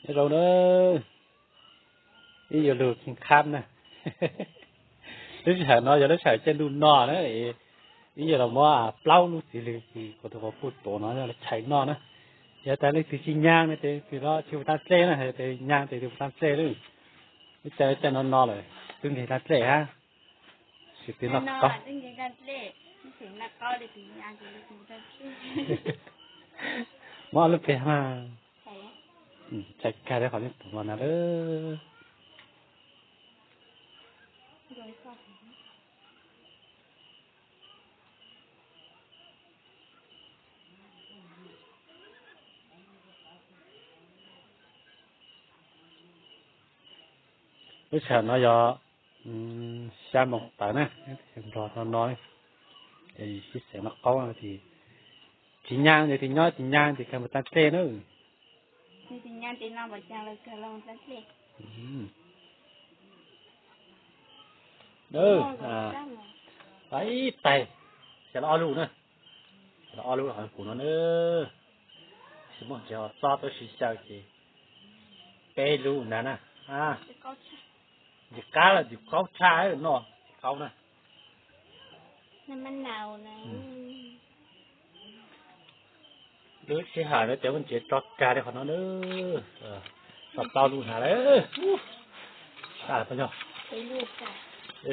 Nyob zoo na, ib yuav lug kheej qhab na. Lub sij hawm no yog lub sij hawm caij ntuj no na, ib yuav los muab plaub lub txiv lws kuv tus puj tuam no yog los chais noj na. Yog tas leej twg tsis nyaag no ces tus no tsis ua taab dlej na, tus nyaag ces tus ua taab dlej lawm. Ib caij caij no no lawm twb nkeeg taab dlej hab. Sim tis noj qaub. Muab lub peg mas txhais kag li qhov nej pum no na lawm. Lub sij hawm no yog xya moos tawm na, nrog no no, sib xeem noj qaub no ces tsis nyaag ces nyob, tsis nyaag ces kawg mus taab dlej na. Ib tais, xyaw los ob lub na, xyaw los ob lub qhov pum no na. Tsis muaj ntsis ho txob tab sis xyaw ces peb lub ntawd na. Ntsis qab los ntsis qaub tshaj noj qaub na. Lub sij hawm no ces muab ntsis tso kag li qhov no na. Tau plaub lub hnav lawm.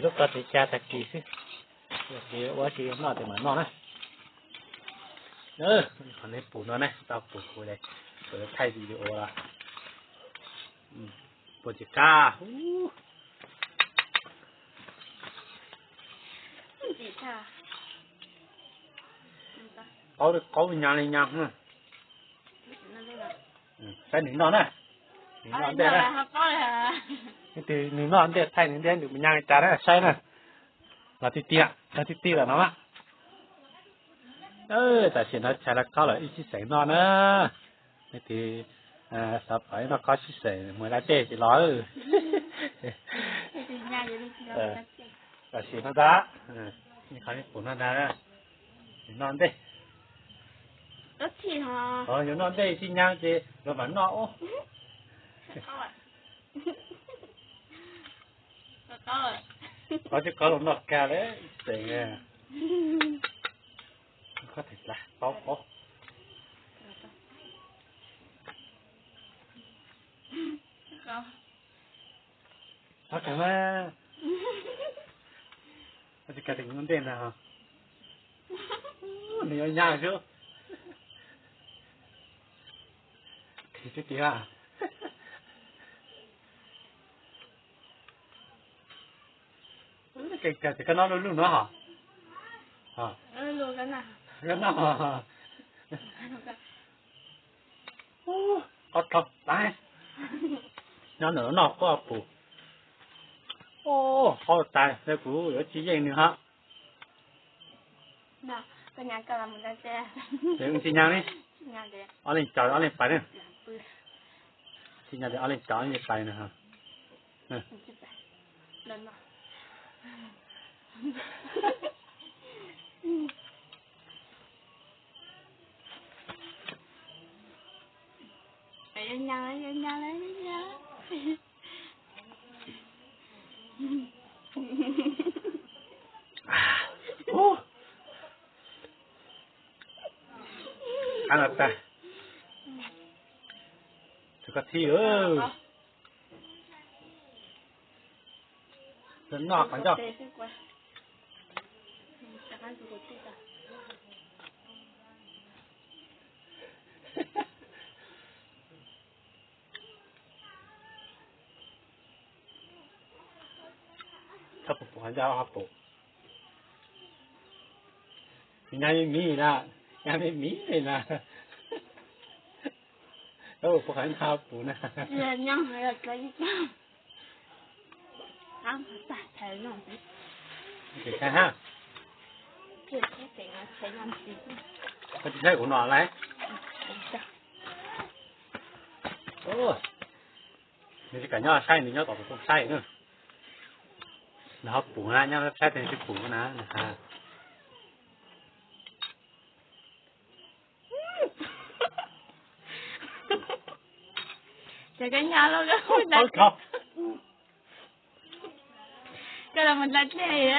Lub ko ces xyaw tag kis xwb, ua tsis noj ces mam noj na. Qhov nej pum no na, tau pum kuv le, kuv thaij video los pum tsis qab. Qaub, qaub nyaag li nyaag. Saib nws noj na, nws noj ntej na. Leej twg nws noj ntej thaij nws ntej nws mus nyaag li cas na saib na. Los ti ti, los ti ti lawm no mas. Tam sim no tshais lawv qaub lawm ib sib xeem noj na. Leej twg xav pom ib noj qaub sib xeem mus lawm tej ces los. Tam sim no ntag, qhov nej pum no ntag, nws noj ntej. Yuav noj ntej tsis nyaag ces luag mam noj ub. Qaub tsis qaub los noj kag lawm xeem. Qab kawg mas, tsis kag tes noj ntej ntag. Nws yuav nyaag xwb. Kis tib kis a. Kis kag tes koj noj lub lub no hos. Koj noj, koj tau tas. Nyob ntawm no noj koj pum. Qaub tas, kuv yuav tsis yeej nws hos. Ces tsis nyaag li. Ob leeg caum ob leeg pais na. Tsis nyaag ces ob leeg caum ob leeg pais na. Qab no tag. Tus koj thib lawm. Noj qhov ncauj. Txhob pum qhov ncauj ho pum. Nyab me miv na, nyab me miv li na. Pum qhov ncauj pum na. Koj tsis saib kuv no lawm. Nws tsis kam nyob saib, nws nyob tom tus saib na. Nws ho pum na, nyob saib tes nws tsis pum na. Ces koj nyob los koj mus tsa, koj los mus tsa dlej.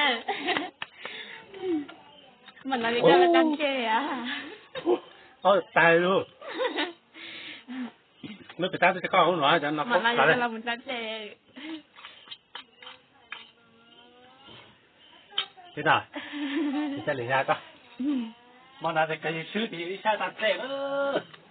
Mas no li koj los tsa dlej a. Tag lug. Nub pem tab twb koj ub no, mas no li koj los mus tsa dlej. Tsis tas, tsis tas li ya koj. Hmo no ces koj yug swb ces yug ib sab tsa dlej lawm.